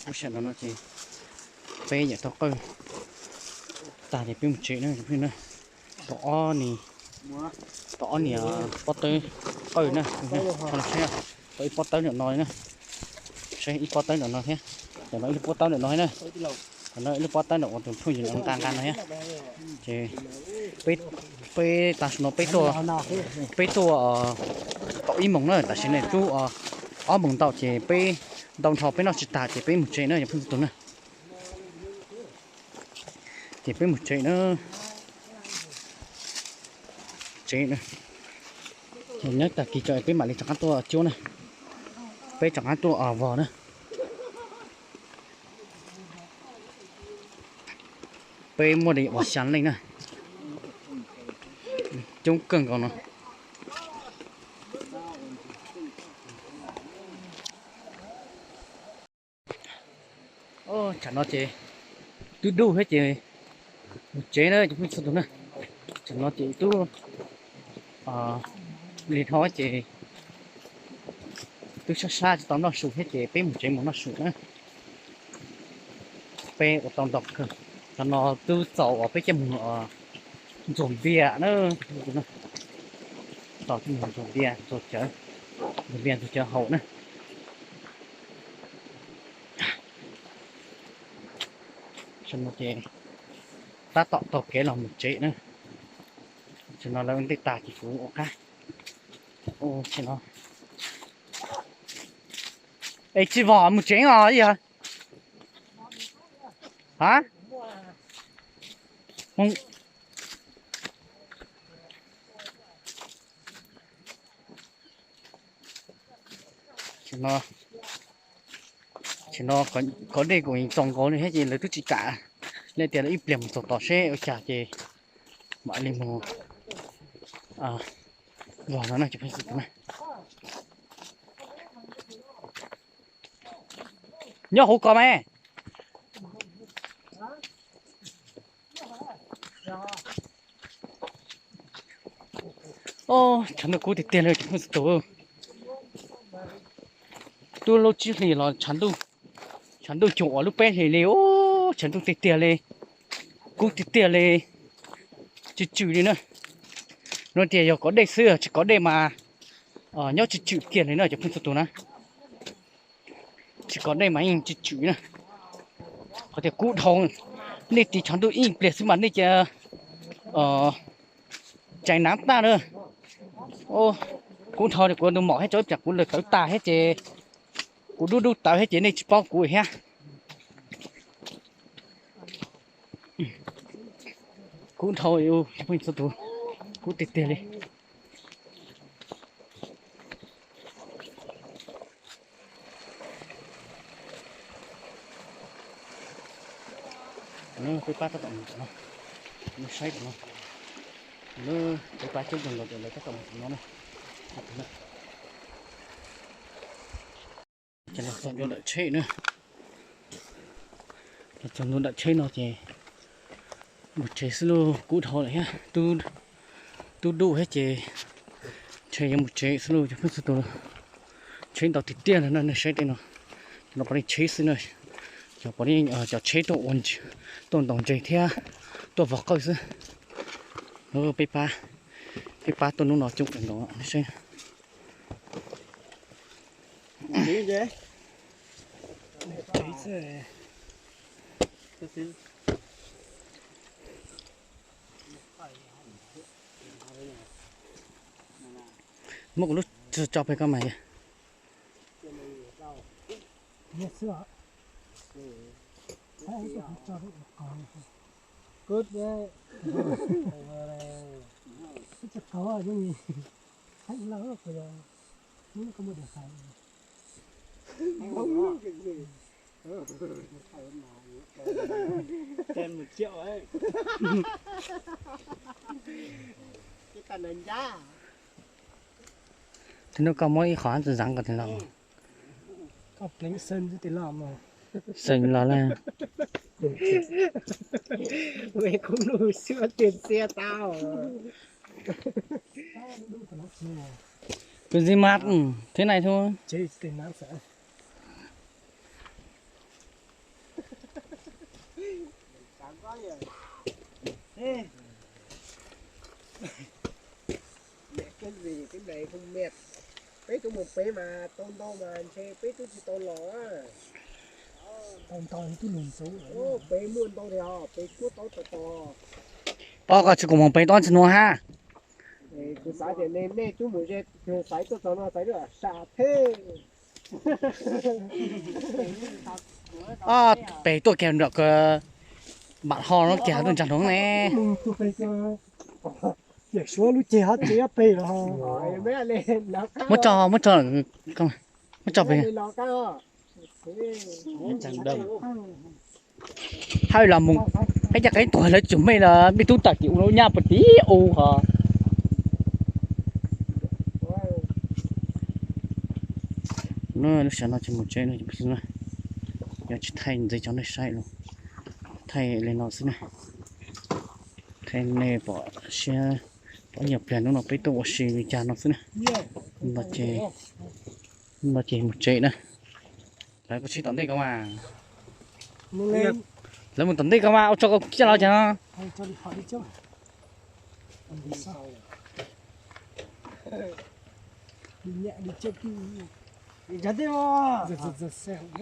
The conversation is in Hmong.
Lub sij hawm no ces peb yam tau qawj tag ces peb mus tsev na, na. Tau ob ni, tau ob niag pob tawb qawj na, tau ib pob tawb ntawm no li na, saib ib pob tawb ntawm no thiab, ntawm no ib lub pob tawb ntawm no thiab na, ntawm no ib lub pob tawb ntawm uas tus phooj ywg nqa nqa no thiab. Ces peb, peb tam sim no peb tuaj, peb tuaj tau ib moos na, tam sim no twb ob moos ntau ces peb ntau nrho peb noj tsis tas ces peb mus tsev na cov phooj ywg txhua tus na. Ces peb mus tsev na. Tsev na. Ces nyob tag kis tso peb mam li rov qab tuaj cuab na. Peb rov qab tuaj vog na. Peb muaj li uas xya leej na. Coob kawg nkaus no. Tsam no ces twb duj thiab ces mus tsev na cov phooj ywg txhua tus na. Tsam no ces twb lig hlo ces twb sab sab tsis tau noj su thiab ces peb mus tsev mus noj su na. Peb ua tau ntau kawg, tsam no twb txaus uas peb coj mus ntxuag npias na. Txaus coj mus ntxuag npias ntxuag cawv, ntxuag npias ntxuag cawv haus na. Tsam no ces tab tom taug kev los mus tsev na. Tsam no lawv ua ntej tas ces kuv ua qab. Es tsis vog mus tsev os yog? Ha? Tam sim no kov dej kuj txaus nkaus li thiab ces lawv twb tsis kam li tias lawv ib pliag mus txog tom seb ua cas ces mam li mus vog no na cov phooj ywg txhua tus na. Nyob hauv ko me. Tshav ntuj kub tiag tiag li cov phooj ywg txhua tus. Twb lub tsib hlis los tshav ntuj, tshav ntuj cuag uas lub peb hlis li, tshav ntuj tiag tiag li, kub tiag tiag li, tsw tswm li na. Luag tias yog kov dej xwb, tsis kov dej mas nyob tsw tswm kiag li na cov phooj ywg txhua tus na. Tsis kov dej mas yeej tsw tswm na. Qhov tias kub dhau, nej tiv tshav ntuj ib pliag xwb mas nej cia cais nav tag na. Kub dhau li kuv tus maum thiab tso ib pliag kuv lawm tawv tas thiab ces kuv dub dub tawv thiab ces nej tsis paub kuv thiab. Kub dhau, phooj ywg txhua tus, kub tiag tiag li. Peb pab tab tom mus tom no, saib tom no, peb pab coob kawg nkaus ces lawv tab tom mus tom no na. Ces los txog ntua nram tsheb na, los txog ntua nram tsheb no ces mus tsev xwb lauj, kub dhau lawm thiab, twb dub thiab ces ntshe yuav mus tsev xwb lauj cov phooj ywg txhua tus. Tsheb ntau tiag tiag li na, nej saib tej no, cov no puav leej tsheb xwb na, cov puav leej cov tsheb tuaj ua, tuaj ntaus ntses thiab tuaj vov qawj xwb. Peb pab, peb pab tuaj hnub no coob kawg nkaus, nej saib. Muab kuv lub tso pem koj mas yog. Tus no koj muab ib qho txawm zeev kom tus no. Xeem los lawm. Tus ntxiv mas thế này thôi. Peb tub mus pem mas tau ntau mas ntshe peb tub tsis tau los. Peb muaj ntau tiag, peb kuab tau tau tau. Pov koj tsis kuv mus pem tau tsis nuav hab. Kuv xav tias nej tub mus ze, xaiv tuaj txog no xaiv lub sam theb. Ob pem tuaj kiag nram kawg, mam ho no kiag lub ntsa hloov ne. Tiam suav lub ceg hab ces ob pem los. Muab tso, muab tso, muab tso pem. Hab los mus, qeb caj qeb tuag lawv tsum mej los mej tub tawm tim u lub nyab puag tim u hos. Lub sij hawm no ces mus tsev no, yog tsis thaij ntxiv cov nej saib los, thaij li no xwb na. Thaij nej pom siab, pom nyiaj pliag hnub no peb tuaj ua si li cas no xwb na. No ces, no ces mus tsev na. Lawv kuj tsis tom ntej ko mas. Lawv mus tom ntej ko mas ua tso koj kiag los cas no.